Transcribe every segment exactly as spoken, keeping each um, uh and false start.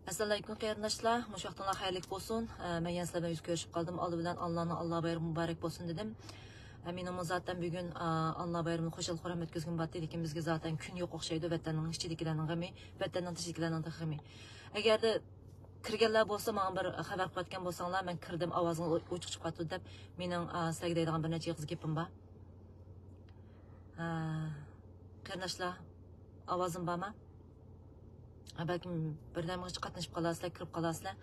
ئەسسالامۇئەلەيكۇم قېرىنداشلار، مۇشۇ ۋاقتىڭلار خەيرلىك بولسۇن. ئە، مەن يەنە سىلەر بىلەن يۈز كۆرۈشۈپ قالدىم. ئالدى بىلەن ئاللانىڭ ئاللا بايرىمى مۇبارەك بولسۇن دېدىم. ئە، مېنىڭمۇ زاتەن بۈگۈن، ئە، ئاللا بايرىمىنى خۇشال-خۇرام ئۆتكۈزگۈم بارتى، لېكىن بىزگە زاتەن كۈن يوق ئوخشايدۇ. ۋەتەننىڭ ئىچىدىكىلەرنىڭ غېمى، ۋەتەننىڭ تېشىدىكىلەرنىڭ تېخى غېمى. ئەگەردە كىرگەنلەر بولسا، ماڭا بىر خەۋەر قىلىۋەتكەن بولساڭلار، مەن كىردىم، ئاۋازىڭ ئوچۇق چىقىپ قاپتۇ دەپ، مېنىڭ، ئە، سىلەرگە دەيدىغان بىر نەچچە ئېغىز گېپىم بار. ئە، قېرىنداشلار، ئاۋازىم بارمۇ؟ ئە، بەلكىم بىر نېمىگە قاتنىشىپ قالارسىلەر، كىرىپ قالارسىلەر.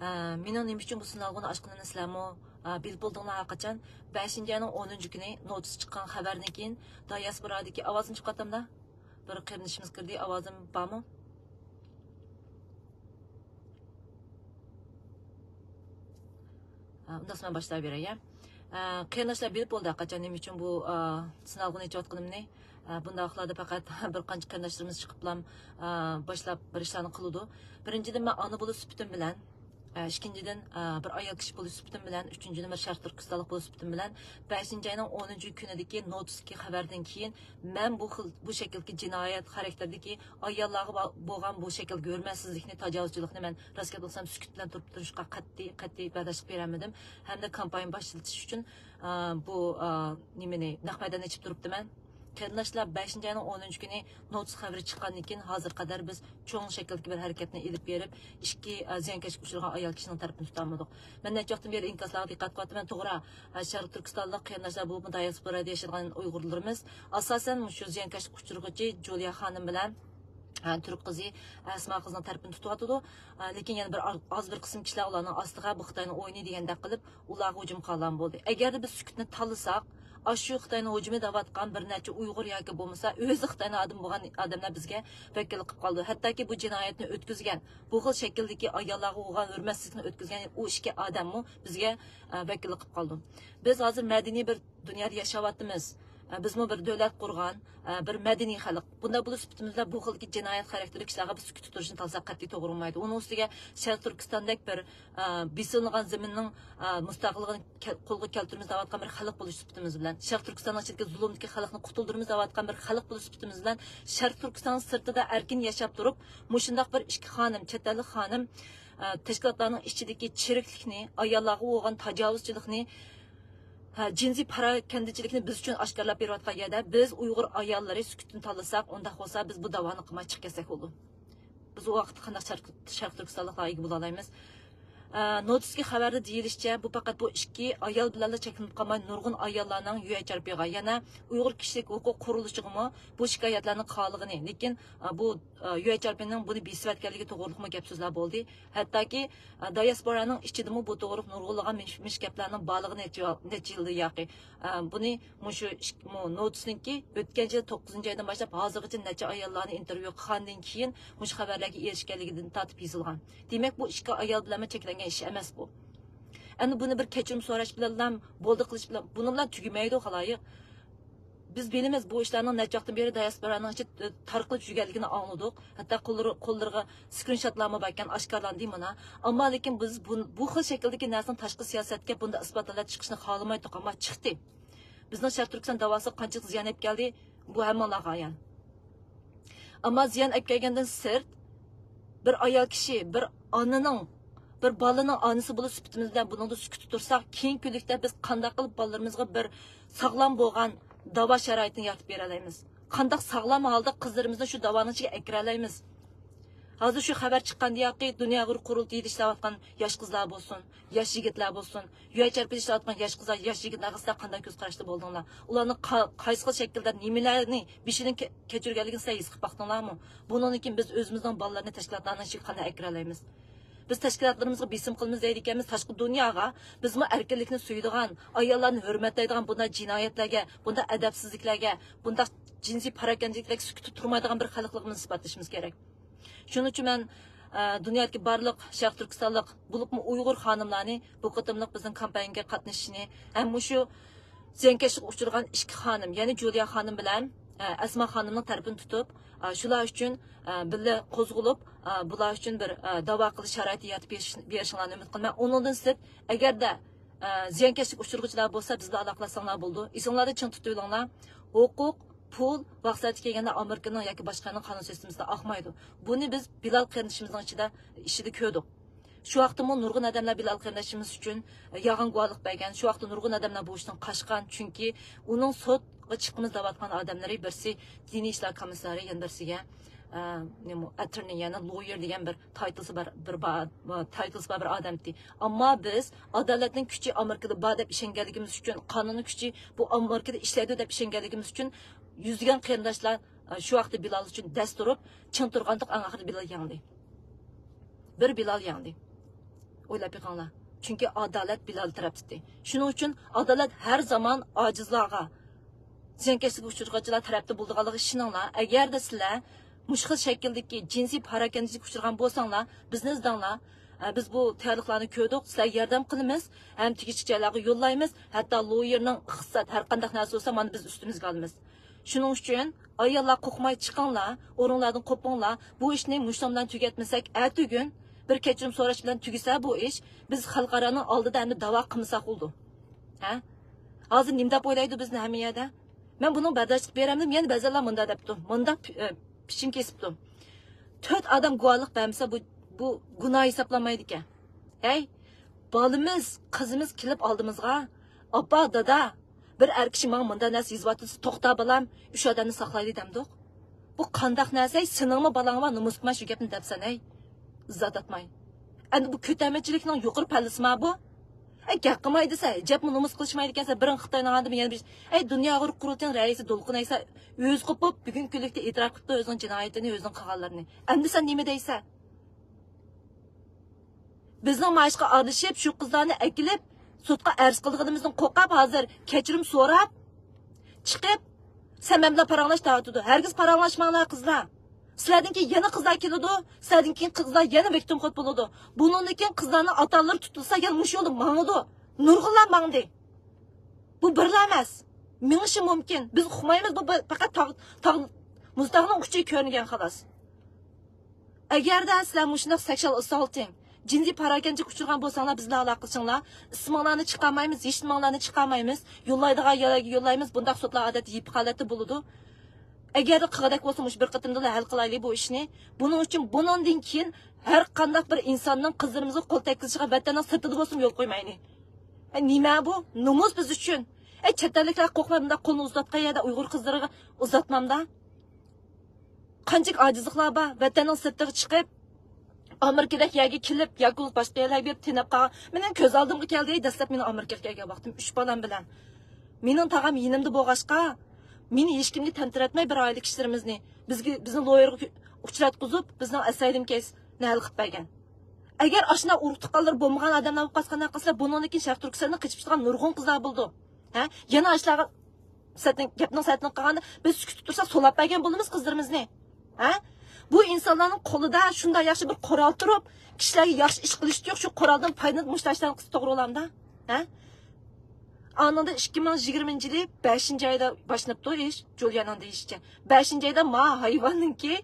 ئە، مېنىڭ نېمە ئۈچۈن بۇ سىنالغۇنى ئاچقىنىمنى سىلەرمۇ، ئە، بىلىپ بولدۇڭلار ھەرقاچان. بەشىنچى ئاينىڭ ئونىنچى كۈنى نوتىس چىققان خەۋەردىن كېيىن داياسپورادىكى ئاۋازىم چىقىۋاتامدا؟ بىر قېرىندىشىمىز كىردى، ئاۋازىم بارمۇ؟ ئە، ئۇنداقسا مەن باشلاۋېرەي، يا. ئە، قېرىنداشلار بىلىپ بولدى، قاچان نېمە ئۈچۈن بۇ، ئە، سىنالغۇنى ئېچىۋاتقىنىمنى. ئە، بۇنداقلاردا پەقەت بىر قانچە قېرىنداشلىرىمىز چىقىپلام، ئە، باشلاپ بىر ئىشلارنى قىلىدۇ. بىرىنچىدىن، مەن ئانا بولۇش سۈپىتىم بىلەن، ئە، ئىككىنچىدىن، ئە، بىر ئايال كىشى بولۇش سۈپىتىم بىلەن، ئۈچىنچىدىن، بىر شەرق تۈركىستانلىق بولۇش سۈپىتىم بىلەن، بەشىنچى ئاينىڭ ئونىنچى كۈنىدىكى نوتىستىكى خەۋەردىن كېيىن، مەن بۇ خىل، بۇ شەكىلدىكى جىنايەت خاراكتېرىدىكى ئاياللارغا با-، بولغان بۇ شەكىلدىكى ھۆرمەتسىزلىكنى، تاجاۋۇزچىلىقنى مەن راست گەپ قىلسام سۈكۈت بىلەن تۇرۇپ تۇرۇشقا قەتئىي، قەتئىي بەرداشلىق بېرەلمىدىم. ھەمدە كامپانىيە باشلىتىش ئۈچۈن، ئا، بۇ، ئا، نېمىنى، نەق مەيدان ئېچىپ تۇرۇپتىمەن. قېرىنداشلار، بەشىنچى ئاينىڭ ئونىنچى كۈنى نوتىس خەۋىرى چىققاندىن كېيىن، ھازىرغا قەدەر بىز چوڭ شەكىلدىكى بىر ھەرىكەتنى ئېلىپ بېرىپ، ئىككى، ئا، زىيانكەشلىككە ئۇچرىغان ئايال كىشىنىڭ تەرىپىنى تۇتالمىدۇق. مەن نەچچە ۋاقىتتىن بېرى ئىنكاسلارغا دىققەت قىلىۋاتىمەن. توغرا، ئا، شەرقىي تۈركىستانلىق قېرىنداشلار بولۇپمۇ داياسپورادا ياشايدىغان ئۇيغۇرلىرىمىز، ئاساسەن، مۇشۇ زىيانكەشلىككە ئۇچرىغۇچى جۇلىيا خانىم بىلەن، ئا، تۈرك قىزى ئەسما قىزنىڭ تەرىپىنى تۇتۇۋاتىدۇ. ئا، لېكىن يەنە بىر ئا-، ئاز بىر قىسىم كىشىلەر ئۇلارنىڭ ئاستىغا بۇ خىتاينىڭ ئويۇنى دېگەندەك قىلىپ، ئۇلارغا ھۇجۇم قىلغان بولدى. ئەگەردە بىز سۈكۈتنى تاللىساق، ئاشۇ خىتاينىڭ ھۇجۇمى دەۋاتقان بىر نەچچە ئۇيغۇر ياكى بولمىسا ئۆزى خىتاينىڭ ئادىمى بولغان ئادەملەر بىزگە ۋەكىللىك قىلىپ قالىدۇ. ھەتتاكى بۇ جىنايەتنى ئۆتكۈزگەن، بۇ خىل شەكىلدىكى ئاياللارغا بولغان ھۆرمەتسىزلىكنى ئۆتكۈزگەن ئۇ ئىككى ئادەممۇ بىزگە، ئە، ۋەكىللىك قىلىپ قالىدۇ. بىز ھازىر مەدەنىي بىر دۇنيادا ياشاۋاتىمىز. ئە، بىزمۇ بىر دۆلەت قۇرغان، ئە، بىر مەدەنىي خەلق. بۇنداق بولۇش سۈپىتىمىز بىلەن بۇ خىلدىكى جىنايەت خاراكتېرلىك ئىشلارغا بىز سۈكۈتتە تۇرۇشنى تالىساق قەتئىي توغرا بولمايدۇ. ئۇنىڭ ئۈستىگە شەرقىي تۈركىستاندەك بىر، ئە، بېسىلغان زېمىننىڭ، ئە، مۇستەقىللىقىنى كەل-، قولغا كەلتۈرىمىز دەۋاتقان بىر خەلق بولۇش سۈپىتىمىز بىلەن، شەرقىي تۈركىستاننىڭ ئىچىدىكى زۇلۇمدىكى خەلقنى قۇتۇلدۇرىمىز دەۋاتقان بىر خەلق بولۇش سۈپىتىمىز بىلەن، شەرقىي تۈركىستاننىڭ سىرتىدا ئەركىن ياشاپ تۇرۇپ، مۇشۇنداق بىر ئىككى خانىم، چەت ئەللىك خانىم، ئە، تەشكىلاتلارنىڭ ئىچىدىكى چىرىكلىكنى، ئاياللارغا بولغان تاجاۋۇزچىلىقنى، ھە، جىنسىي پاراكەندىچىلىكنى بىز ئۈچۈن ئاشكارىلاپ بېرىۋاتقان يەردە، بىز ئۇيغۇر ئاياللىرى سۈكۈتنى تاللىساق، ئۇنداق بولسا بىز بۇ داۋانى قىلماي چىقىپ كەتسەك بولىدۇ. بىز ئۇ ۋاقىتتا قانداق شەرق-، شەرقىي تۈركىستانلىقلارغا ئىگە بولالايمىز؟ ئە، نوتىستىكى خەۋەردە دېيىلىشىچە، بۇ پەقەت بۇ ئىككى ئايال بىلەنلا چەكلىنىپ قالماي، نۇرغۇن ئاياللارنىڭ يۇ ئېچ ئار پىغا، يەنە ئۇيغۇر كىشىلىك ھوقۇق قۇرۇلۇشىغىمۇ بۇ شىكايەتلەرنى قىلغانلىقىنى، لېكىن، ئە، بۇ، ئە، يۇ ئېچ ئار پىنىڭ بۇنى بېسىۋەتكەنلىكى توغرىلىقمۇ گەپ سۆزلەر بولدى. ھەتتاكى، ئە، دىياسپورانىڭ ئىچىدىمۇ بۇ توغرىلىق نۇرغۇنلىغان مىش-، مىش گەپلەرنىڭ بارلىقى نەچچە، نەچچە يىلدىن ياقى. ئە، بۇنى مۇشۇ ئىك-، مۇ-، نوتىسنىڭكى ئۆتكەن يىل توققۇزىنچى ئايدىن باشلاپ ھازىرغىچە نەچچە ئاياللارنى ئىنتېرۋيۇ قىلغاندىن كېيىن مۇشۇ خەۋەرلەرگە ئېرىشكەنلىكىدىن تارتىپ يېزىلغان. دېمەك، بۇ ئىككى ئايال بىلەنمۇ چەكلەنگەن ئىش ئەمەس بۇ. ئەمدى بۇنى بىر كەچۈرۈم سوراش بىلەنلا، بولدى قىلىش بىلەن، بۇنىڭ بىلەن تۈگىمەيدۇ، خالايىق. بىز بىلىمىز، بۇ ئىشلارنىڭ نەچچە ۋاقىتتىن بېرى دىياسپورانىڭ ئىچىدە تارقىلىپ يۈرگەنلىكىنى ئاڭلىدۇق. ھەتتا قوللىرى، قوللىرىغا سكرىنشوتلارمۇ باركەن، ئاشكارىلاندى مانا. ئەمما لېكىن بىز بۇ، بۇ خىل شەكىلدىكى نەرسىنىڭ تاشقى سىياسەتكە بۇنداق ئىسپاتلار چىقىشىنى خالىمايتتۇق، ئەمما چىقتى. بىزنىڭ شەرقىي تۈركىستان داۋاسىغا قانچىلىك زىيان ئەپ كەلدى، بۇ ھەممىڭلارغا ئايان. ئەمما زىيان ئەپ كەلگەندىن سىرت، بىر ئايال كىشى، بىر ئانىنىڭ، بىر بالىنىڭ ئانىسى بولۇش سۈپىتىمىز بىلەن بۇنىڭدا سۈكۈتتە تۇرساق، كېيىنكى كۈنلۈكتە بىز قانداق قىلىپ بالىلىرىمىزغا بىر ساغلام بولغان داۋا شارائىتىنى يارىتىپ بېرەلەيمىز؟ قانداق ساغلام ھالدا قىزلىرىمىزنى شۇ داۋانىڭ ئىچىگە ئەكىرەلەيمىز؟ ھازىر شۇ خەۋەر چىققاندىن ياقى دۇنيا ئۇيغۇر قۇرۇلتىيىدا ئىشلەۋاتقان ياش قىزلار بولسۇن، ياش يىگىتلەر بولسۇن، يۇ ئېچ ئار پىدا ئىشلەۋاتقان ياش قىزلار، ياش يىگىتلەر ئاغىسىدا قانداق كۆز قاراشتا بولدۇڭلار؟ ئۇلارنىڭ قا-، قايسى خىل شەكىلدە نېمىلەرنى بېشىدىن كە-، كەچۈرگەنلىكىنى سىلەر ھېس قىلىپ باقتىڭلارمۇ؟ بۇنىڭدىن كېيىن بىز ئۆزىمىزنىڭ بالىلىرىنى تەشكىلاتلارنىڭ ئىچىگە قانداق ئەكىرەلەيمىز؟ بىز تەشكىلاتلىرىمىزغا بېسىم قىلىمىز دەيدىكەنمىز، تاشقى دۇنياغا بىزمۇ ئەركىنلىكنى سۆيىدىغان، ئاياللارنى ھۆرمەتلەيدىغان بۇنداق جىنايەتلەرگە، بۇنداق ئەدەپسىزلىكلەرگە، بۇنداق جىنسىي پاراكەندىچىلىكلەرگە سۈكۈتتە تۇرمايدىغان بىر خەلقلىقىمىزنى ئىسپاتلىشىمىز كېرەك. شۇنىڭ ئۈچۈن مەن، ئە، دۇنيادىكى بارلىق شەرقىي تۈركىستانلىق، بولۇپمۇ ئۇيغۇر خانىملارنى بۇ قېتىملىق بىزنىڭ كامپانىيەگە قاتنىشىشىنى ھەم مۇشۇ زىيانكەشلىككە ئۇچرىغان ئىككى خانىم، يەنى جۇلىيا خانىم بىلەن، ئە، ئەسما خانىمنىڭ تەرىپىنى تۇتۇپ، ئە، شۇلار ئۈچۈن، ئە، بىللە قوزغىلىپ، ئە، بۇلار ئۈچۈن بىر، ئە، داۋا قىلىش شارائىتى يارىتىپ بېرىش-، بېرىشىڭلارنى ئۈمىد قىلىمەن. ئۇنىڭدىن سىرت، ئەگەردە، ئە، زىيانكەشلىككە ئۇچرىغۇچىلار بولسا، بىز بىلەن ئالاقىلەشسەڭلار بولىدۇ. ئېسىڭلاردا چىڭ تۇتۇۋېلىڭلار. ھوقۇق پۇل ۋاقتى كەلگەندە ئامېرىكىنىڭ ياكى باشقىنىڭ قانۇن سىستېمىسىدا ئاقمايدۇ. بۇنى بىز بىلال قېرىندىشىمىزنىڭ ئىچىدە، ئىشىدا كۆردۇق. شۇ ۋاقىتتىمۇ نۇرغۇن ئادەملەر بىلال قېرىندىشىمىز ئۈچۈن يالغان گۇۋاھلىق بەرگەن. شۇ ۋاقىتتا نۇرغۇن ئادەملەر بۇ ئىشتىن قاچقان. چۈنكى ئۇنىڭ سوتقا چىقىمىز دەۋاتقان ئادەملىرى بىرسى دىنىي ئىشلار كومىسسارى، يەنە بىرسىگە، ئە، نېمە، ئەتتورنى، يەنى لويېر دېگەن بىر تايتلسى بار، بىر با-، تايتلسى بار بىر ئادەمتى. ئەمما بىز ئادالەتنىڭ كۈچى ئامېرىكىدا بار دەپ ئىشەنگەنلىكىمىز ئۈچۈن، قانۇننىڭ كۈچى بۇ ئامېرىكىدا ئىشلەيدۇ دەپ ئىشەنگەنلىكىمىز ئۈچۈن يۈزلىگەن قېرىنداشلار، ئە، شۇ ۋاقىتتا بىلال ئۈچۈن دەس تۇرۇپ، چىڭ تۇرغاندۇق، ئەڭ ئاخىرىدا بىلال يەڭدى. بىر بىلال يەڭدى. ئويلاپ بېقىڭلار. چۈنكى ئادالەت بىلال تەرەپتىتى. شۇنىڭ ئۈچۈن ئادالەت ھەر زامان ئاجىزلارغا، زىيانكەشلىككە ئۇچرىغۇچىلار تەرەپتە بولىدىغانلىقىغا ئىشىنىڭلار. ئەگەردە سىلەر مۇشۇ خىل شەكىلدىكى جىنسىي پاراكەندىچىلىككە ئۇچرىغان بولساڭلار، بىزنى ئىزدەڭلار. ئە، بىز بۇ تەلۇقلارنى كۆردۇق، سىلەرگە ياردەم قىلىمىز ھەم تېگىشلىك جايلارغا يوللايمىز. ھەتتا لويېرنىڭ ئىقتىساد، ھەر قانداق نەرسە بولسا، مانا بىز ئۈستىمىزگە ئالىمىز. شۇنىڭ ئۈچۈن ئاياللار قورقماي چىقىڭلار، ئورنۇڭلاردىن قوپۇڭلار. بۇ ئىشنى مۇشۇنىڭ بىلەن تۈگەتمىسەك، ئەتىگۈن بىر كەچۈرۈم سوراش بىلەن تۈگىسە بۇ ئىش، بىز خەلقئارانىڭ ئالدىدا ئەمدى داۋا قىلمىساق بولىدۇ. ھە؟ ھازىر نېمە دەپ ئويلايدۇ بىزنى ھەممە يەردە؟ مەن بۇنىڭ بەرداشلىق بېرەمدىم، يەنە بەزىلەر مۇنداق دەپتۇ، مۇنداق پى-، ئە، پىچىم كېسىپتۇ. تۆت ئادەم گۇۋاھلىق بەرمىسە، بۇ، بۇ گۇناھ ھېسابلانمايدىكەن. ھەي، بالىمىز، قىزىمىز كېلىپ ئالدىمىزغا، «ئاپا، دادا، بىر ئەر كىشى ماڭا مۇنداق نەرسە يېزىۋاتىدۇ، توختا بالام، ئۈچ ئادەمنى ساقلايلى» دەمدۇق. بۇ قانداق نەرسە؟ ھەي، سېنىڭمۇ بالاڭ بار، نومۇس قىلماي شۇ گەپنى دەپسەن، ھەي. ئىززەت ئاتماي. ئەمدى بۇ كۆتەرمىچىلىكنىڭ يۇقىرى پەللىسىما بۇ؟ ئەي، گەپ قىلماي دېسە، ئەجەبمۇ نومۇس قىلىشمايدىكەنسەن، بىرىڭ خىتاينىڭ ئاندىمۇ يەنە بىر، ئەي، دۇنيا ئۇيغۇر قۇرۇلتىيىنىڭ رەئىسى دولقۇن ئەيسا ئۆزى قوپۇپ، بۈگۈنكى كۈنلۈكتە ئېتىراپ قىپتۇ ئۆزىنىڭ جىنايىتىنى، ئۆزىنىڭ قىلغانلىرىنى. ئەمدى سەن نېمە دەيسەن؟ بىزنىڭ مائاشقا ئارىلىشىپ، شۇ قىزلارنى ئەكېلىپ، سوتقا ئەرز قىلىدىغىنىمىزدىن قورقۇپ، ھازىر كەچۈرۈم سوراپ، چىقىپ، سەن مەن بىلەن پاراڭلاش دەۋاتىدۇ. ھەرگىز پاراڭلاشماڭلار، قىزلار. سىلەردىن كېيىن يەنە قىزلار كېلىدۇ، سىلەردىن كېيىن قىزلار يەنە ۋىكتىمخور بولىدۇ. بۇنىڭدىن كېيىن قىزلارنىڭ ئاتا-ئانىلىرى تۇتۇلسا، يەنە مۇشۇ يولدا ماڭىدۇ. نۇرغۇنلار ماڭدى. بۇ بىرلا ئەمەس. مېڭىشى مۇمكىن. بىز ئۇقمايمىز، بۇ بىر، پەقەت تاغ، تاغ، مۇزتاغنىڭ ئۇچى كۆرۈنگەن، خالاس. ئەگەردە سىلەر مۇشۇنداق سېكشۇئال ئاسسالتىڭ، جىنسىي پاراكەندىچىلىككە ئۇچرىغان بولساڭلار، بىز بىلەن ئالاقىلىشىڭلار. ئىسمىڭلارنى چىقارمايمىز، ھېچنېمىڭلارنى چىقارمايمىز. يوللايدىغان يەرلەرگە يوللايمىز. بۇنداق سوتلار ئادەتتە يېپىق ھالەتتە بولىدۇ. ئەگەردە قىلغۇدەك بولسا، مۇشۇ بىر قېتىمدىلا ھەل قىلايلى بۇ ئىشنى. بۇنىڭ ئۈچۈن بۇنىڭدىن كېيىن ھەر قانداق بىر ئىنساننىڭ قىزلىرىمىزغا قول تەگكۈزۈشىگە ۋەتەننىڭ سىرتىدا بولسىمۇ يول قويمايلى. ئەي، نېمە بۇ؟ نومۇس بىز ئۈچۈن. ئەي، چەت ئەللىكلەر قورقماي بۇنداق قولنى ئۇزاتقان يەردە ئۇيغۇر قىزلىرىغا ئۇزاتمامدا. قانچىلىك ئاجىزلىقلار بار، ۋەتەننىڭ سىرتىغا چىقىپ، ئامېرىكىدەك يەرگە كېلىپ ياكى بولمىسا باشقا يەرلەرگە بېرىپ تېنەپ قالغان. مېنىڭ كۆز ئالدىمغا كەلدى، دەسلەپ مېنىڭ ئامېرىكىغا كەلگەن ۋاقتىم ئۈچ بالام بىلەن. مېنىڭ تاغام يېنىمدا بولغاچقا، مېنى ھېچكىمگە تەمتىرەتمەي بىر ئائىلە كىشىلىرىمىزنى، بىزگە، بىزنى لويېرغا ئۇچراتقۇزۇپ، بىزنىڭ ئەسايلىم كەيسنى ھەل قىلىپ بەرگەن. ئەگەر ئاشۇنداق ئۇرۇق تۇغقانلىرى بولمىغان ئادەملەر بولۇپ قالسا قانداق قىلىسىلەر؟ بۇنىڭدىن كېيىن شەرقىي تۈركىستاندىن قېچىپ چىققان نۇرغۇن قىزلار بولىدۇ. ھە؟ يەنە ئاشۇلارغا سەتنىڭ، گەپنىڭ سەتىنى قىلغاندا، بىز سۈكۈت تۇرساق سولاپ بەرگەن بولىمىز قىزلىرىمىزنى. ھە؟ بۇ ئىنسانلارنىڭ قولىدا شۇنداق ياخشى بىر قورال تۇرۇپ، كىشىلەرگە ياخشى ئىش قىلىش يوق، شۇ قورالدىن پايدىلىنىپ مۇشۇ ئىشلارنى قىلسا توغرا بولامدا؟ ھە؟ ئانىڭدا ئىككى مىڭ يىگىرمىنچى يىلى بەشىنچى ئايدا باشلىنىپتۇ ئىش، جۇليانىڭ دېيىشىچە. بەشىنچى ئايدا ما ھايۋاننىڭكى،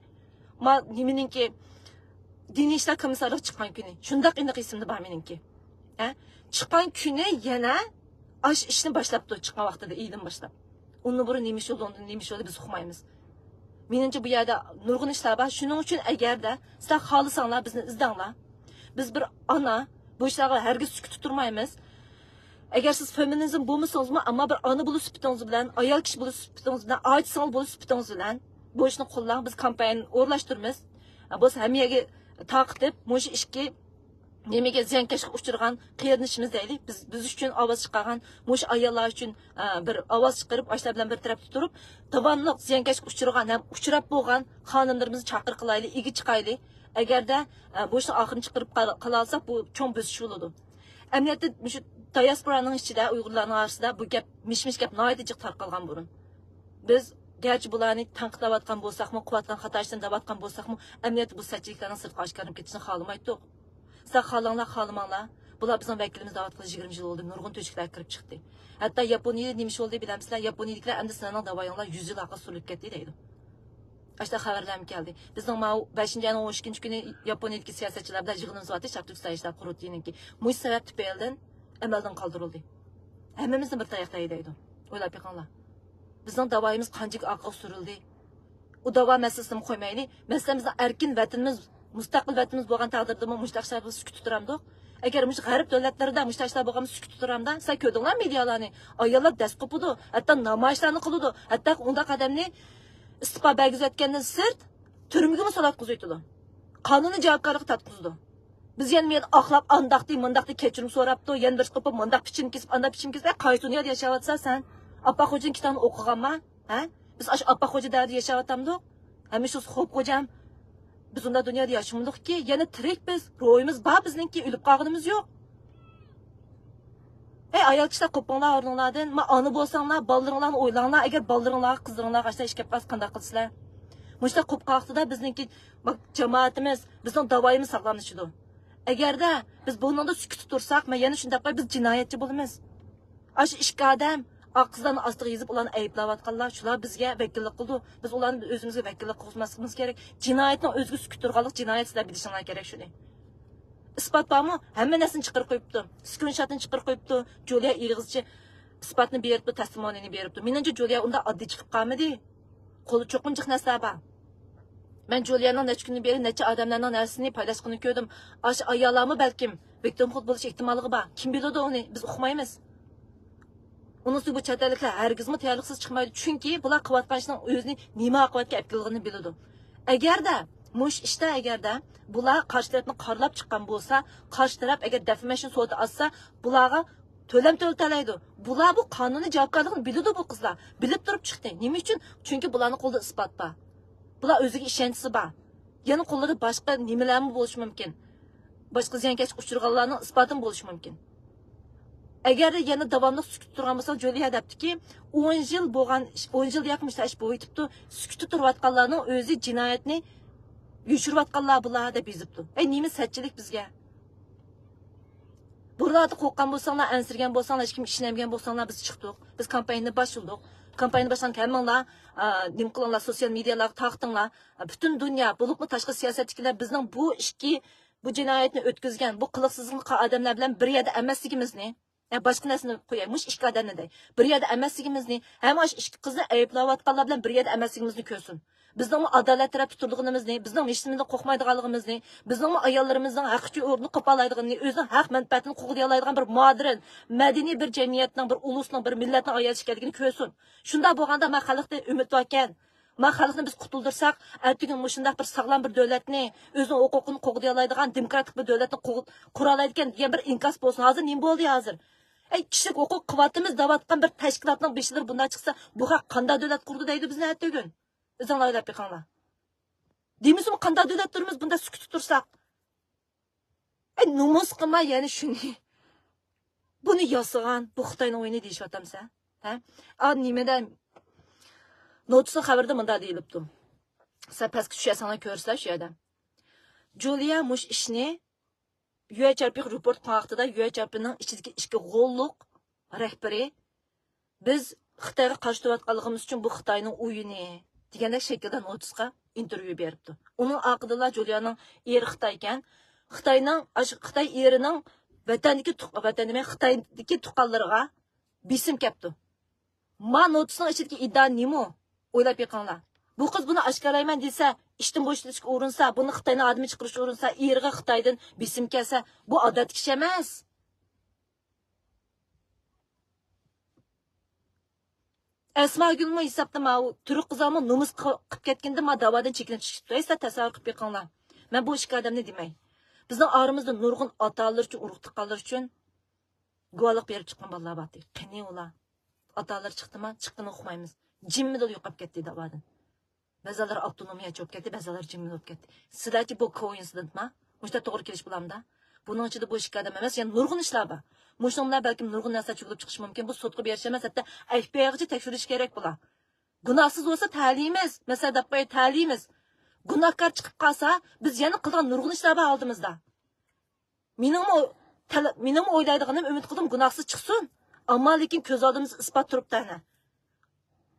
ما نېمىنىڭكى، دىنىي ئىشلار كومىسسارلىقى چىققان كۈنى. شۇنداق ئېنىق ئېسىمدە بار مېنىڭكى. ھە؟ چىققان كۈنى يەنە ئاشۇ ئىشنى باشلاپتۇ، چىققان ۋاقتىدا ئىدىن باشلاپ. ئۇندىن بۇرۇن نېمە ئىش بولدى، ئۇندىن نېمە ئىش بولدى، بىز ئۇقمايمىز. مېنىڭچە بۇ يەردە نۇرغۇن ئىشلار بار. شۇنىڭ ئۈچۈن ئەگەردە سىلەر خالىساڭلار، بىزنى ئىزدەڭلار. بىز بىر ئانا، بۇ ئىشلارغا ھەرگىز سۈكۈتتە تۇرمايمىز. ئەگەر سىز فېمىنىزم بولمىسىڭىزمۇ، ئەمما بىر ئانا بولۇش سۈپىتىڭىز بىلەن، ئايال كىشى بولۇش سۈپىتىڭىز بىلەن، ئاچا سىڭىل بولۇش سۈپىتىڭىز بىلەن بۇ ئىشنى قوللاڭ. بىز كامپانىيەنى ئورۇنلاشتۇرىمىز. بولسا ھەممە يەرگە تارقىتىپ، مۇشۇ ئىككى نېمىگە، زىيانكەشلىككە ئۇچرىغان قېرىندىشىمىز دەيلى، بىز، بىز ئۈچۈن ئاۋاز چىقارغان مۇشۇ ئاياللار ئۈچۈن، ئە، بىر ئاۋاز چىقىرىپ، ئاشۇلار بىلەن بىر تەرەپتە تۇرۇپ، داۋاملىق زىيانكەشلىككە ئۇچرىغان ھەم ئۇچراپ بولغان خانىملىرىمىزنى چاقىرىقلايلى، ئىگە چىقايلى. ئەگەردە، ئە، بۇ ئىشنىڭ ئاخىرىنى چىقىرىپ قال-، قالالىساق، بۇ چوڭ بۆسۈش بولىدۇ. ئەمەلىيەتتە، مۇشۇ دىياسپورانىڭ ئىچىدە، ئۇيغۇرلارنىڭ ئارىسىدا بۇ گەپ، مىش-مىش گەپ ناھايىتى جىق تارقالغان بۇرۇن. بىز گەرچە بۇلارنى تەنقىدلەۋاتقان بولساقمۇ، قىلىۋاتقان خاتا ئىشلىرىنى دەۋاتقان بولساقمۇ، ئەمەلىيەتتە بۇ سەتچىلىكلەرنىڭ سىرتقا ئاشكارىلىنىپ كېتىشىنى خالىمايتتۇق. سىلەر خالىڭلار، خالىماڭلار. بۇلار بىزنىڭ ۋەكىلىمىز دەۋاتقىلى يىگىرمە يىل بولدى. نۇرغۇن تۆشۈكلەرگە كىرىپ چىقتى. ھەتتا ياپونىيەدە نېمە ئىش بولدى بىلەمسىلەر؟ ياپونىيەدىكىلەر ئەمدى سىلەرنىڭ داۋايىڭلار يۈز يىل ئارقا سۈرۈلۈپ كەتتى دەيدۇ. ئاشۇنداق خەۋەرلەرمۇ كەلدى. بىزنىڭ ماۋۇ بەشىنچى ئاينىڭ ئون ئىككىنچى كۈنى ياپونىيەدىكى سىياسەتچىلەر بىلەن يىغىنىمىز بارتى، شەرقىي تۈركىستان ئىشلار قۇرۇلتىيىنىڭكى. مۇشۇ سەۋەب تۈپەيلىدىن ئەمەلدىن قالدۇرۇلدى. ھەممىمىزنى بىر تاياق دەيدۇ. ئويلاپ بېقىڭلار. بىزنىڭ داۋايىمىز قانچىلىك ئارقىغا سۈرۈلدى؟ ئۇ داۋا مەسىلىسىنىمۇ قويمايلى. مەسىلەن، بىزنىڭ ئەركىن ۋەتىنىمىز، مۇستەقىل ۋەتىنىمىز بولغان تەقدىردىمۇ مۇشۇنداق ئىشلاردا بىز سۈكۈتتە تۇرامدۇق؟ ئەگەر مۇشۇ غەرب دۆلەتلىرىدە مۇشۇنداق ئىشلار بولغاندا سۈكۈتتە تۇرامدا؟ سەن كۆردۈڭلارمۇ مېدىيالارنى؟ ئاياللار دەس قوپىدۇ، ھەتتا نامايىشلارنى قىلىدۇ. ھەتتا ئۇنداق ئادەمنى ئىستېپا بەرگۈزۈۋەتكەندىن سىرت، تۈرمىگىمۇ سولاپ قويۇۋېتىدۇ. قانۇنىي جاۋابكارلىققا تارتقۇزىدۇ. بىز يەنە مېنى ئاقلاپ، ئانداقتى، مۇنداقتى، كەچۈرۈم سوراپتۇ، يەنە بىر قوپۇپ، مۇنداق پىچىم كېسىپ، ئانداق پىچىم كېسىپ، قايسى دۇنيادا ياشاۋاتىسەن سەن؟ ئاپپاق خوجىنىڭ كىتابىنى ئوقۇغانما؟ ھە؟ بىز ئاشۇ ئاپپاق خوجا دەۋرىدە ياشاۋاتامدۇق؟ ھەمىشە خوپ خوجام، بىز ئۇنداق دۇنيادا ياشىمىدۇقكى، يەنە تىرىك بىز، روھىمىز بار بىزنىڭكى، ئۆلۈپ قالغىنىمىز يوق. ئەي ئايال كىشىلەر، قوپۇڭلار ئورنۇڭلاردىن. ما ئانا بولساڭلار، بالىلىرىڭلارنى ئويلاڭلار. ئەگەر بالىلىرىڭلارغا، قىزلىرىڭلارغا ئاشۇنداق ئىش كەپ قالسا قانداق قىلىسىلەر؟ مۇشۇنداق قوپۇپ قالدىدا بىزنىڭكى، باك، جامائىتىمىز، بىزنىڭ داۋايىمىز ساقلاملىشىدۇ. ئەگەردە بىز بۇنىڭدا سۈكۈتتە تۇرساق، مەن يەنە شۇنداق قىلىپ، بىز جىنايەتچى بولىمىز. ئاشۇ ئىككى ئادەم ئاق قىزلارنى ئاستىغا يېزىپ، ئۇلارنى ئەيىبلەۋاتقانلار، شۇلار بىزگە ۋەكىللىك قىلىدۇ. بىز ئۇلارنى ئۆزىمىزگە ۋەكىللىك قىلغۇزماسلىقىمىز كېرەك. جىنايەتنىڭ ئۆزىگە سۈكۈتتە تۇرغانلىق جىنايەت، سىلەر بىلىشىڭلار كېرەك شۇنى. ئىسپات بارمۇ؟ ھەممە نەرسىنى چىقىرىپ قويۇپتۇ. سكرىنشوتنى چىقىرىپ قويۇپتۇ. جۇلىيا ئېغىزچە ئىسپاتنى بېرىپتۇ، تەستىمونىيىنى بېرىپتۇ. مېنىڭچە جۇلىيا ئۇنداق ئاددىي چىقىپ قالمىدى. قولىدا چوقۇم جىق نەرسىلەر بار. مەن جۇلىيانىڭ نەچچە كۈندىن بېرى نەچچە ئادەملەرنىڭ نەرسىنى پايلاشقىنىنى كۆردۈم. ئاشۇ ئاياللارمۇ بەلكىم ۋىكتىم خۇد بولۇش ئېھتىماللىقى بار. كىم بىلىدۇ ئۇنى؟ بىز ئۇقمايمىز. ئۇنىڭ ئۈستىگە بۇ چەت ئەللىكلەر ھەرگىزمۇ تەييارلىقسىز چىقمايدۇ. چۈنكى بۇلار قىلىۋاتقان ئىشنىڭ ئۆزىنى نېمە ئاقىۋەتكە ئەپ كېلىدىغىنىنى بىلىدۇ. ئەگەردە مۇشۇ ئىشتا، ئەگەردە بۇلار قارشى تەرەپنى قارىلاپ چىققان بولسا، قارشى تەرەپ ئەگەر دېفامېيشن سوتى ئاچسا، بۇلارغا تۆلەم تۆلىتەلەيدۇ. بۇلار بۇ قانۇننىڭ جاۋابكارلىقىنى بىلىدۇ بۇ قىزلار. بىلىپ تۇرۇپ چىقتى. نېمە ئۈچۈن؟ چۈنكى بۇلارنىڭ قولىدا ئىسپات بار. بۇلار ئۆزىگە ئىشەنچىسى بار. يەنە قولىدا باشقا نېمىلەرمۇ بولۇشى مۇمكىن. باشقا زىيانكەشلىككە ئۇچرىغانلارنىڭ ئىسپاتىمۇ بولۇشى مۇمكىن. ئەگەردە يەنە داۋاملىق سۈكۈتتە تۇرغان بولساڭ، جۇلىيا دەپتىكى، ئون يىل بولغان ئىش، ئون يىل يېقىن مۇشۇنداق ئىش بولۇۋېتىپتۇ، سۈكۈتتە تۇرۇۋاتقانلارنىڭ ئۆزى جىنايەتنى يوشۇرۇۋاتقانلار بۇلار دەپ يېزىپتۇ. ئەي، نېمە سەتچىلىك بىزگە؟ بۇرۇنلاردا قورققان بولساڭلار، ئەنسىرىگەن بولساڭلار، ھېچكىم ئىشىنەلمىگەن بولساڭلار، بىز چىقتۇق. بىز كامپانىيىنى باشلىدۇق. كامپانىيىنى باشلىغاندا ھەممىڭلار، ئا، نېمە قىلىڭلار، سوتسىيال مېدىيالارغا تارقىتىڭلار. ئا، پۈتۈن دۇنيا، بولۇپمۇ تاشقى سىياسەتتىكىلەر بىزنىڭ بۇ ئىشكى، بۇ جىنايەتنى ئۆتكۈزگەن، بۇ قىلىقسىزلىقنى قىلغان ئادەملەر بىلەن بىر يەردە ئەمەسلىكىمىزنى، يا باشقا نەرسىنى قوياي، مۇشۇ ئىككى ئادەمنى دەي، بىر يەردە ئەمەسلىكىمىزنى، ھەم ئاشۇ ئىككى قىزنى ئەيىبلەۋاتقانلار بىلەن بىر يەردە ئەمەسلىكىمىزنى كۆرسۇن. بىزنىڭمۇ ئادالەت تەرەپ تۇرىدىغىنىمىزنى، بىزنىڭ ھېچنېمىدىن قورقمايدىغانلىقىمىزنى، بىزنىڭمۇ ئاياللىرىمىزنىڭ ھەق ئۈچۈن ئورنىنى قوپالايدىغىنىنى، ئۆزىنىڭ ھەق مەنپەئەتىنى قوغدىيالايدىغان بىر مودېرن، مەدەنىي بىر جەمئىيەتنىڭ، بىر ئۇلۇسنىڭ، بىر مىللەتنىڭ ئايالى ئىكەنلىكىنى كۆرسۇن. شۇنداق بولغاندا مەن خەلقتىن ئۈمىد باركەن. مانا خەلقنى بىز قۇتۇلدۇرساق، ئەتىگۈن مۇشۇنداق بىر ساغلام بىر دۆلەتنى، ئۆزىنىڭ ھوقۇقىنى قوغدىيالايدىغان دېموكراتىك بىر دۆلەتنى قوغ-، قۇرالايدىكەن دېگەن بىر ئىنكاس بولسۇن. ھازىر نېمە بولدى ھازىر؟ ئەي، كىشىلىك ھوقۇق قىلىۋاتىمىز دەۋاتقان بىر تەشكىلاتنىڭ بېشىلىرى بۇنداق چىقسا، بۇ خەق قانداق دۆلەت قۇرىدۇ دەيدۇ بىزنى ئەتىگۈن. ئۆزۈڭلار ئويلاپ بېقىڭلار. دېمىسىمۇ قانداق دۆلەت تۇرىمىز بۇنداق سۈكۈتتە تۇرساق؟ ئەي، نومۇس قىلما يەنە شۇنى. بۇنى ياسىغان، بۇ خىتاينىڭ ئويۇنى دېيىشىۋاتامسەن؟ ھە؟ ئا، نېمىدە؟ نوتۇسنىڭ خەۋىرىدە مۇنداق دېيىلىپتۇ. سەن پەسكە چۈشەرسەڭلار كۆرىسىلەر شۇ يەردە. جۇلىيا مۇش ئىشنى يۇ ئېچ ئار پىغا رېپورت قىلغان ۋاقتىدا يۇ ئېچ ئار پىنىڭ ئىچىدىكى ئىككى غوللۇق رەھبىرى بىز خىتايغا قارشى تۇرۇۋاتقانلىقىمىز ئۈچۈن بۇ خىتاينىڭ ئويۇنى دېگەندەك شەكىلدە نوتۇسقا ئىنتېرۋيۇ بېرىپتۇ. ئۇنىڭ ئارقىدىنلا جۇلىيانىڭ ئېرى خىتايكەن، خىتاينىڭ، ئاشۇ خىتاي ئېرىنىڭ ۋەتەندىكى تۇق-، ۋەتەن دېمەي، خىتايدىكى تۇغقانلىرىغا بېسىم كەپتۇ. ما نوتۇسنىڭ ئىچىدىكى ئىدىئا نېمە؟ ئويلاپ بېقىڭلار. بۇ قىز بۇنى ئاشكارىلايمەن دېسە، ئىشتىن بوشىتىشقا ئۇرۇنسا، بۇنى خىتاينىڭ ئادىمى چىقىرىشقا ئۇرۇنسا، ئېرىغا خىتايدىن بېسىم كەلسە، بۇ ئادەتتىكى ئىش ئەمەس. ئەسماگۈلمۇ ھېسابتا ماۋۇ تۈرك قىزلارمۇ نومۇس قىلىپ كەتكىندە ما داۋادىن چېكىنىپ چىقىپتۇ. ئەي، سىلەر تەسەۋۋۇر قىلىپ بېقىڭلار. مەن بۇ ئىككى ئادەمنى دېمەي. بىزنىڭ ئارىمىزدا نۇرغۇن ئاتا-ئانىلىرى ئۈچۈن، ئۇرۇق-تۇغقانلىرى ئۈچۈن گۇۋاھلىق بېرىپ چىققان بالىلار بارتى. قېنى ئۇلار؟ ئاتا-ئانىلىرى چىقتىما؟ چىققىنىنى ئۇقمايمىز. جىممىدىلا يوقاپ كەتتى داۋادىن. بەزىلەر ئاپتونومىيەچى بولۇپ كەتتى، بەزىلەر جىممىد بولۇپ كەتتى. سىلەرچە بۇ كوئىنسىدېنتما؟ مۇشۇنداق توغرا كېلىش بولامدا؟ بۇنىڭ ئىچىدە بۇ ئىككى ئادەم ئەمەس، يەنە نۇرغۇن ئىشلار بار. مۇشۇنىڭ بىلەن بەلكىم نۇرغۇن نەرسە چۈگۈلۈپ چىقىشى مۇمكىن. بۇ سوتقا بېرىش ئەمەس، ھەتتا ئەف بى ئايغىچە تەكشۈرۈشى كېرەك بۇلار. گۇناھسىز بولسا تەلىيمىز، مەسىلەن، دەپ قوياي، تەلىيمىز. گۇناھكار چىقىپ قالسا، بىز يەنە قىلىدىغان نۇرغۇن ئىشلار بار ئالدىمىزدا. مېنىڭمۇ تەل-، مېنىڭمۇ ئويلايدىغىنىم، ئۈمىد قىلدىم گۇناھسىز چىقسۇن. ئەمما لېكىن كۆز ئالدىمىزدا ئىسپات تۇرۇپتۇ ئەنە.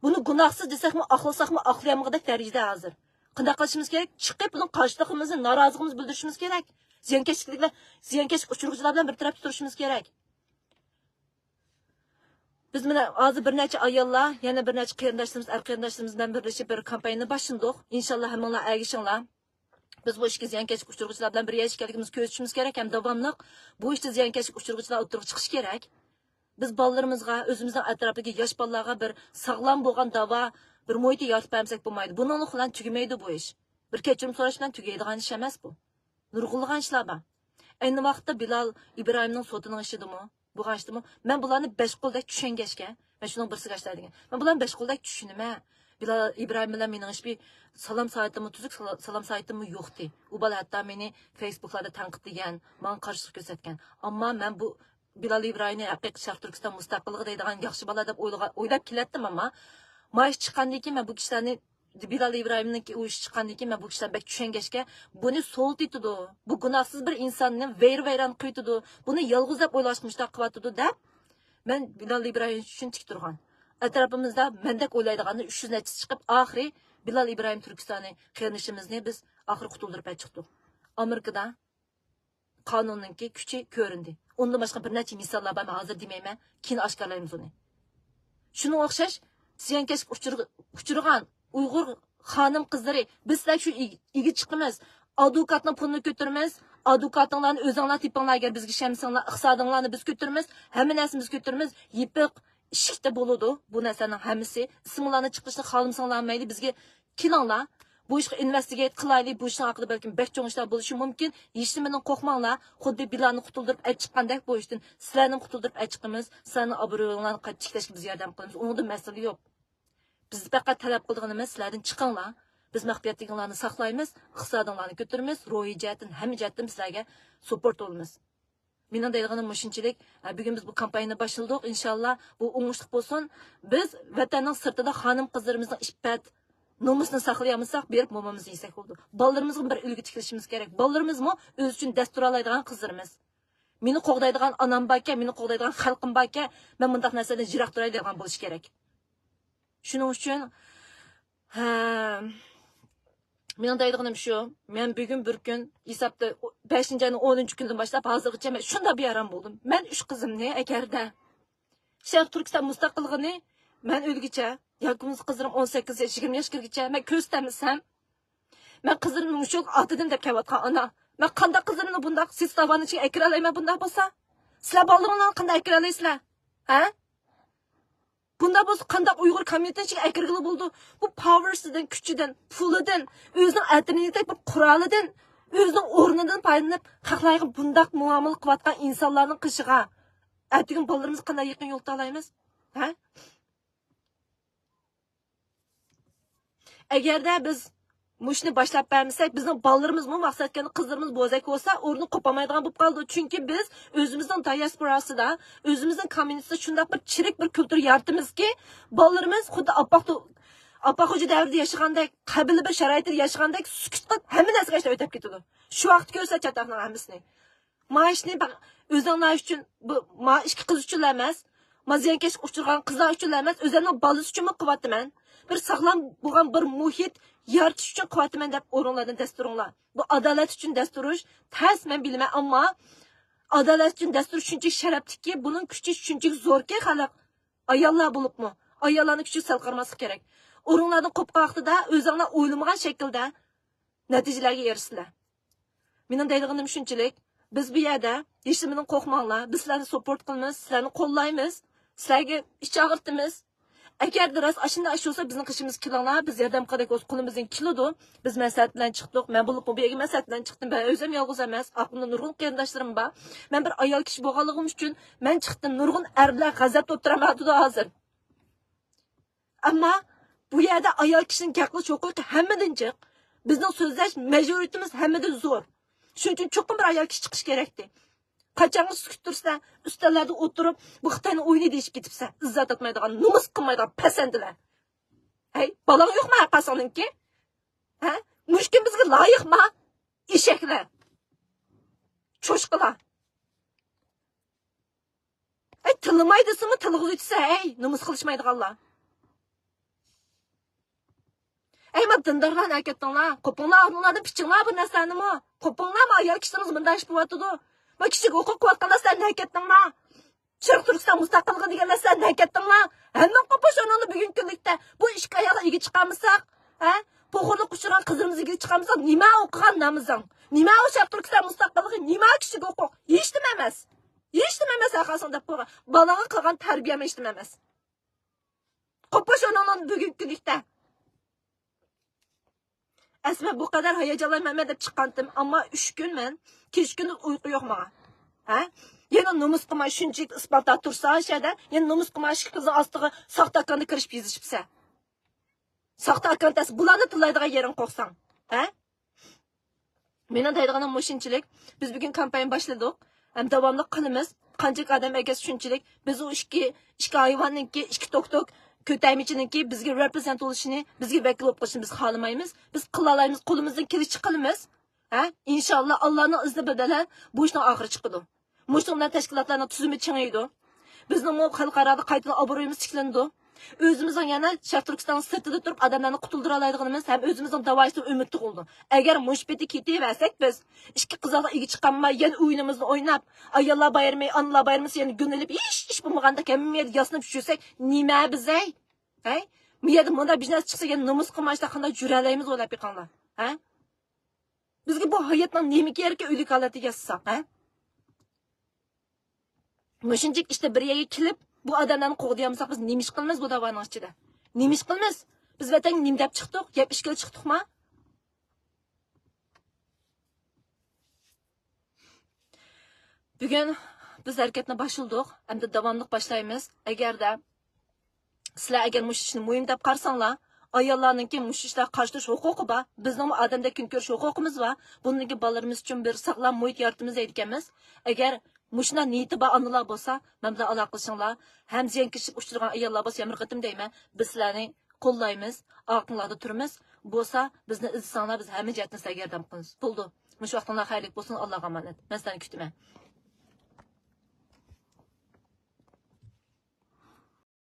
بۇنى گۇناھسىز دېسەكمۇ، ئاقلىساقمۇ ئاقلىيالمىغۇدەك دەرىجىدە ھازىر. قانداق قىلىشىمىز كېرەك؟ چىقىپ بۇنىڭ قارشىلىقىمىزنى، نارازىلىقىمىزنى بىلدۈرۈشىمىز كېرەك. زىيانكەشلىكلەر، زىيانكەشلىك ئۇچرىغۇچىلار بىلەن بىر تەرەپتە تۇرۇشىمىز كېرەك. بىز مانا ھازىر بىر نەچچە ئاياللار، يەنە بىر نەچچە قېرىنداشلىرىمىز، ئەر قېرىنداشلىرىمىز بىلەن بىرلىشىپ بىر كامپانىيەنى باشلىدۇق. ئىنشاللا ھەممىڭلار ئەگىشىڭلار. بىز بۇ ئىشقا زىيانكەشلىك ئۇچرىغۇچىلار بىلەن بىر يەر ئىكەنلىكىمىزنى كۆرسىتىشىمىز كېرەك ھەم داۋاملىق بۇ ئىشتا زىيانكەشلىك ئۇچرىغۇچىلار ئوتتۇرىغا چىقىشى كېرەك. بىز بالىلىرىمىزغا، ئۆزىمىزنىڭ ئەتراپىدىكى ياش بالىلارغا بىر ساغلام بولغان داۋا، بىر مۇھىت يارىتىپ بەرمىسەك بولمايدۇ. بۇنىڭلىق بىلەن تۈگىمەيدۇ بۇ ئىش. بىر كەچۈرۈم سوراش بىلەن تۈگەيدىغان ئىش ئەمەس بۇ. نۇرغۇنلىغان ئىشلار بار. ئەينى ۋاقىتتا بىلال ئىبراھىمنىڭ سوتىنىڭ ئىشىدىمۇ، بولغان ئىشتىمۇ، مەن بۇلارنى بەش قولدەك چۈشەنگەچكە، مەن شۇنىڭ بىرسىگە ئاشۇنداق دېگەن. مەن بۇلارنى بەش قولدەك چۈشىنىمەن. بىلال ئىبراھىم بىلەن مېنىڭ ھېچبىر سالام سائىتىممۇ تۈزۈك، سالا-، سالام سائىتىممۇ يوقتى. ئۇ بالا ھەتتا مېنى فېيسبۇكلاردا تەنقىدلىگەن، ماڭا قارشىلىق كۆرسەتكەن. ئەمما مەن بۇ بىلال ئىبراھىمنى ھەقىقىي شەرقىي تۈركىستان مۇستەقىللىقى دەيدىغان ياخشى بالا دەپ ئويلىغا-، ئويلاپ كېلەتتىم، ئەمما مايىش چىققاندىن كېيىن مەن بۇ كىشىلەرنى، بىلال ئىبراھىمنىڭكى ئۇ ئىشى چىققاندىن كېيىن مەن بۇ كىشىلەرنى بەك چۈشەنگەچكە، بۇنى سولىتىۋېتىدۇ، بۇ گۇناھسىز بىر ئىنساننى ۋەيران-ۋەيران قىلىۋېتىدۇ، بۇنى يالغۇز دەپ ئويلاشقا مۇشۇنداق قىلىۋاتىدۇ دەپ، مەن بىلال ئىبراھىم ئۈچۈن تىك تۇرغان. ئەتراپىمىزدا مەندەك ئويلايدىغاننىڭ ئۈچ يۈز نەچچىسى چىقىپ، ئاخىرى بىلال ئىبراھىم تۈركىستانى قېرىندىشىمىزنى بىز ئاخىرى قۇتۇلدۇرۇپ ئەچىقتۇق. ئامېرىكىدا قانۇننىڭكى كۈچى كۆرۈندى. ئۇندىن باشقا بىر نەچچە مىساللار بار، مەن ھازىر دېمەيمەن، كېيىن ئاشكارىلايمىز ئۇنى. شۇنىڭغا ئوخشاش زىيانكەشلىككە ئۇچرىغ-، ئۇچرىغان ئۇيغۇر خانىم قىزلىرى، بىز سىلەر شۇ ئىگ-، ئىگە چىقىمىز، ئادۋوكاتنىڭ پۇلىنى كۆتۈرىمىز، ئادۋوكاتىڭلارنى ئۆزۈڭلار تېپىڭلار، ئەگەر بىزگە ئىشەنمىسەڭلار، ئىقتىسادىڭلارنى بىز كۆتۈرىمىز، ھەممە نەرسىنى بىز كۆتۈرىمىز، يېپىق ئىشىكتە بولىدۇ بۇ نەرسىلەرنىڭ ھەممىسى. ئىسىڭلارنى چىقىرىشنى خالىمىساڭلار مەيلى، بىزگە كېلىڭلار. بۇ ئىشقا ئىنۋېستىگېيت قىلايلى، بۇ ئىشنىڭ ھەققىدە بەلكىم بەك چوڭ ئىشلار بولۇشى مۇمكىن. ھېچنېمىدىن قورقماڭلار. خۇددى بىلالنى قۇتۇلدۇرۇپ ئەچىققاندەك بۇ ئىشتىن سىلەرنىمۇ قۇتۇلدۇرۇپ ئەچىقىمىز. سىلەرنىڭ ئابرۇيۇڭلارنى قايتا تىكلەشكە بىز ياردەم قىلىمىز. ئۇنىڭدا مەسىلە يوق. بىز پەقەت تەلەپ قىلىدىغىنىمىز سىلەردىن چىقىڭلار. بىز مەخپىيەتلىكىڭلارنى ساقلايمىز، ئىقتىسادىڭلارنى كۆتۈرىمىز، روھىي جەھەتتىن، ھەممە جەھەتتىن سىلەرگە سوپورت بولىمىز. مېنىڭ دەيدىغىنىم مۇشۇنچىلىك. ھە، بۈگۈن بىز بۇ كامپانىيەنى باشلىدۇق. ئىنشاللا بۇ ئوڭۇشلۇق بولسۇن. بىز ۋەتەننىڭ سىرتىدا خانىم قىزلىرىمىزنىڭ ئىپپەت، نومۇسىنى ساقلىيالمىساق، بېرىپ مومىمىزنى يېسەك بولىدۇ. بالىلىرىمىزغا بىر ئۈلگە تىكلىشىمىز كېرەك. بالىلىرىمىزمۇ ئۆزى ئۈچۈن دەس تۇرالايدىغان قىزلىرىمىز. مېنى قوغدايدىغان ئانام باركەن، مېنى قوغدايدىغان خەلقىم باركەن، مەن مۇنداق نەرسىلەردىن يىراق تۇراي دەيدىغان بولۇشى كېرەك. شۇنىڭ ئۈچۈن، ھە، مېنىڭ دەيدىغىنىم شۇ، مەن بۈگۈن بىر كۈن ھېسابتا بەشىنچى ئاينىڭ ئونىنچى كۈنىدىن باشلاپ ھازىرغىچە مەن شۇنداق بىئارام بولدۇم. مەن ئۈچ قىزىمنى ئەگەردە شەرقىي تۈركىستان مۇستەقىللىقىنى مەن ئۆلگۈچە ياكى بولمىسا قىزلىرىم ئون سەككىز ياش، يىگىرمە ياشقا كىرگۈچە مەن كۆرسىتەلمىسەم، مەن قىزلىرىمنى مۇشۇ ئاتىدىم دەپ كەلىۋاتقان ئانا. مەن قانداق قىزلىرىمنى بۇنداق سىز تاۋان ئىچىگە ئەكىرەلەيمەن بۇنداق بولسا؟ سىلەر بالىلىرىڭلارنى قانداق ئەكىرەلەيسىلەر؟ ھە؟ بۇنداق بولسا قانداق ئۇيغۇر كوممۇنىتېتىنىڭ ئىچىگە ئەكىرگىلى بولىدۇ؟ بۇ پاۋېرسىدىن، كۈچىدىن، پۇلىدىن، ئۆزىنىڭ ئەتىرىنىدەك بىر قورالىدىن، ئۆزىنىڭ ئورنىدىن پايدىلىنىپ، خەقلەرگە بۇنداق مۇئامىلە قىلىۋاتقان ئىنسانلارنىڭ قېشىغا ئەتىگۈن بالىلىرىمىزغا قانداق يېقىن يول تۇتالايمىز؟ ھە؟ ئەگەردە بىز مۇشۇنى باشلاپ بەرمىسەك، بىزنىڭ بالىلىرىمىزمۇ، مەقسەت قىزلىرىمىز بوزەك بولسا، ئورنىدىن قوپالمايدىغان بولۇپ قالىدۇ. چۈنكى بىز ئۆزىمىزنىڭ دىئاسپوراسىدا، ئۆزىمىزنىڭ كوممۇنىتېتىدا شۇنداق بىر چىرىك بىر كۈلتۈر يارىتىمىزكى، بالىلىرىمىز خۇددى ئاپپاق تو-، ئاپپاق خوجا دەۋرىدە ياشىغاندەك، قەبىلە بىر شارائىتىدا ياشىغاندەك سۈكۈت قىلىپ، ھەممە نەرسىگە ئىشلەپ ئۆتەپ كېتىدۇ. شۇ ۋاقىت كۆرسە چاتاقنىڭ ھەممىسىنى. مايىشنى بە-، ئۆزۈڭلار ئۈچۈن، بۇ، ما ئىككى قىز ئۈچۈنلا ئەمەس، ما زىيانكەشلىككە ئۇچرىغان قىزلار ئۈچۈنلا ئەمەس، ئۆزۈمنىڭ بالىسى ئۈچۈنمۇ قىلىۋاتىمەن. بىر ساغلام بولغان بىر مۇھىت يارىتىش ئۈچۈن قىلىۋاتىمەن دەپ ئورۇنلاردىن دەس تۇرۇڭلار. بۇ ئادالەت ئۈچۈن دەس تۇرۇش تەس، مەن بىلىمەن، ئەمما ئادالەت ئۈچۈن دەس تۇرۇش شۇنچىلىك شەرەپلىككى، بۇنىڭ كۈچى شۇنچىلىك زوركى، خەلق، ئاياللار بولۇپمۇ، ئاياللارنىڭ كۈچىگە سەل قارىماسلىق كېرەك. ئورۇنلاردىن قوپقان ۋاقتىدا ئۆزۈڭلار ئويلىمىغان شەكىلدە نەتىجىلەرگە ئېرىشىسىلەر. مېنىڭ دەيدىغىنىم شۇنچىلىك، بىز بۇ يەردە ھېچنېمىدىن قورقماڭلار، بىز سىلەرنى سوپورت قىلىمىز، سىلەرنى قوللايمىز، سىلەرگە ئىچ ئاغرىتىمىز. ئەگەردە راست ئاشۇنداق ئىش بولسا، بىزنىڭ قېشىمىزغا كېلىڭلار، بىز ياردەم قىلغۇدەك بولسا قولىمىزدىن كېلىدۇ. بىز مەسلىھەت بىلەن چىقتۇق، مەن بولۇپمۇ بۇ يەرگە مەسلىھەت بىلەن چىقتىم، مەن ئۆزۈم يالغۇز ئەمەس، ئاقلىمدا نۇرغۇن قېرىنداشلىرىم بار. مەن بىر ئايال كىشى بولغانلىقىم ئۈچۈن مەن چىقتىم، نۇرغۇن ئەرلەر غەزەپتە ئولتۇرۇۋاتىدۇ ھازىر. ئەمما بۇ يەردە ئايال كىشىنىڭ گەپ قىلىش ھوقۇقى ھەممىدىن جىق. بىزنىڭ سۆزلەش مەجبۇرىيىتىمىز ھەممىدىن زور. شۇنىڭ ئۈچۈن چوقۇم بىر ئايال كىشى چىقىشى كېرەكتى. قاچانغىچە سۈكۈت تۇرسىلەر، ئۈستەللەردە ئولتۇرۇپ، بۇ خىتاينىڭ ئويۇنى دېيىشىپ كېتىپسەن. ئىززەت ئاتمايدىغان، نومۇس قىلمايدىغان پەسەندىلەر. ھەي، بالاڭ يوقما ھەر قايسىڭنىڭكى؟ ھە؟ مۇشۇ كۈن بىزگە لايىقما؟ ئېشەكلەر. چوشقىلار. ئەي، تىللىماي دېسىمۇ تىلغا يېتىسە، ئەي، نومۇس قىلىشمايدىغانلار. ئەي، ما دىندارلار نەگە كەتتىڭلار؟ قوپۇڭلار ئالدىڭلاردىن پىچىڭلار بۇ نەرسىلەرنىمۇ. قوپۇڭلار، ما ئايال كىشىلىرىمىز مۇنداق ئىش بولۇۋاتىدۇ. ما كىشىگە ھوقۇق قىلىۋاتقانلار سىلەر نەگە كەتتىڭلار؟ شەرقىي تۈركىستان مۇستەقىللىقى دېگەنلەر سىلەر نەگە كەتتىڭلار؟ ھەممە قوپۇش ئورنىنى بۈگۈنكى كۈنلۈكتە بۇ ئىككى ئايالغا ئىگە چىقالمىساق، ھە؟ پوخۇرلۇققا ئۇچرىغان قىزلىرىمىزغا ئىگە چىقالمىساق، نېمە ئوقۇغان نامىزىڭ؟ نېمە ئۇ شەرقىي تۈركىستان مۇستەقىللىقى؟ نېمە كىشىلىك ھوقۇق؟ ھېچنېمە ئەمەس. ھېچنېمە ئەمەس، ھەرقايسىڭ دەپ قويغان. بالىغا قىلغان تەربىيەمۇ ھېچنېمە ئەمەس. قوپۇش ئورنىنى بۈگۈنكى كۈنلۈكتە. ئەسلى مەن بۇ قەدەر ھاياجانلانمايمەن دەپ چىققانتىم، ئەمما ئۈچ كۈن مەن كېچە كۈندۈز ئۇيقۇ يوق ماڭا. ھە؟ يەنە نومۇس قىلماي شۇنچىلىك ئىسپاتتا تۇرسا شەدە، يەنە نومۇس قىلماي ئىشىك قىزىنىڭ ئاستىغا ساختا ئاككاونتتا كىرىشىپ يېزىشىپسە. ساختا ئاككاونت ئەسلى بۇلارنى تىللايدىغان يېرىڭ قورقساڭ. ھە؟ مېنىڭ دەيدىغىنىم مۇشۇنچىلىك. بىز بۈگۈن كامپانىيە باشلىدۇق. ھەم داۋاملىق قىلىمىز. قانچىلىك ئادەم ئەگەر شۇنچىلىك. بىز ئۇ ئىككى، ئىككى ھايۋاننىڭكى، ئىككى توك توك، كۆتەيمىچىنىڭكى بىزگە رېپرېزېنت بولۇشىنى، بىزگە ۋەكىل بولۇپ قېلىشىنى بىز خالىمايمىز. بىز قىلالايمىز، قولىمىزدىن كېلىشىچە قىلىمىز. ھە؟ ئىنشاللا، ئاللانىڭ ئىزنى بىلەن بۇ ئىشنىڭ ئاخىرى چىقىدۇ. مۇشۇنىڭ بىلەن تەشكىلاتلارنىڭ تۈزۈمى چىڭىيدۇ. بىزنىڭمۇ خەلقئارادا قايتىدىن ئابرۇيىمىز تىكلىنىدۇ. ئۆزىمىزنىڭ يەنە شەرقىي تۈركىستاننىڭ سىرتىدا تۇرۇپ ئادەملەرنى قۇتۇلدۇرالايدىغىنىمىز ھەم ئۆزىمىزنىڭ داۋايىسىدىن ئۈمىد تۇغۇلىدۇ. ئەگەر مۇشۇ پېتى كېتىۋەرسەك بىز، ئىككى قىزغا ئىگە چىقالماي، يەنە ئويۇنىمىزنى ئويناپ، ئاياللار بايرىمى، ئانىلار بايرىمى يەنە گۈل ئېلىپ، ھېچ ئىش بولمىغاندەك ھەممە يەردە ياسىنىپ يۈرسەك، نېمە بىز ھەي؟ ھەي؟ بۇ يەردە مۇنداق بىزنەس چىقسا، يەنە نومۇس قىلماي ئىشلار قانداق جۈرەلەيمىز ئويلاپ بېقىڭلار. ھە؟ بىزگە بۇ ھاياتنىڭ نېمە كېرىكى ئۆلۈك ھالەتتە ياسىساق، ھە؟ مۇشۇنچىلىك ئىشتا بىر يەرگە كېلىپ، بۇ ئادەملەرنى قوغدىيالمىساق، بىز نېمە ئىش قىلىمىز بۇ داۋانىڭ ئىچىدە؟ نېمە ئىش قىلىمىز؟ بىز ۋەتەنگە نېمە دەپ چىقتۇق؟ يەپ ئىشكىلى چىقتۇقما؟ بۈگۈن بىز ھەرىكەتنى باشلىدۇق، ئەمدى داۋاملىق باشلايمىز. ئەگەردە سىلەر ئەگەر مۇشۇ ئىشنى مۇھىم دەپ قارىساڭلار، ئاياللارنىڭكى مۇشۇ ئىشلارغا قارشى تۇرۇش ھوقۇقى بار. بىزنىڭمۇ ئادەمدەك كۈن كۆرۈش ھوقۇقىمىز بار. بۇندىن كېيىن بالىلىرىمىز ئۈچۈن بىر ساغلام مۇھىت يارىتىمىز دەيدىكەنمىز. ئەگەر مۇشۇنداق نىيىتى بار ئانىلار بولسا، مەن بىلەن ئالاقىلىشىڭلار. ھەم زىيانكەشلىك ئۇچرىغان ئاياللار بولسا، يەنە بىر قېتىم دەيمەن، بىز سىلەرنى قوللايمىز، ئارقىڭلاردا تۇرىمىز. بولسا بىزنى ئىزدىسەڭلار، بىز ھەممە جەھەتتىن سىلەرگە ياردەم قىلىمىز. بولدى. مۇشۇ ۋاقتىڭلار خەيرلىك بولسۇن، ئاللاغا ئامانەت. مەن سىلەرنى كۈتىمەن.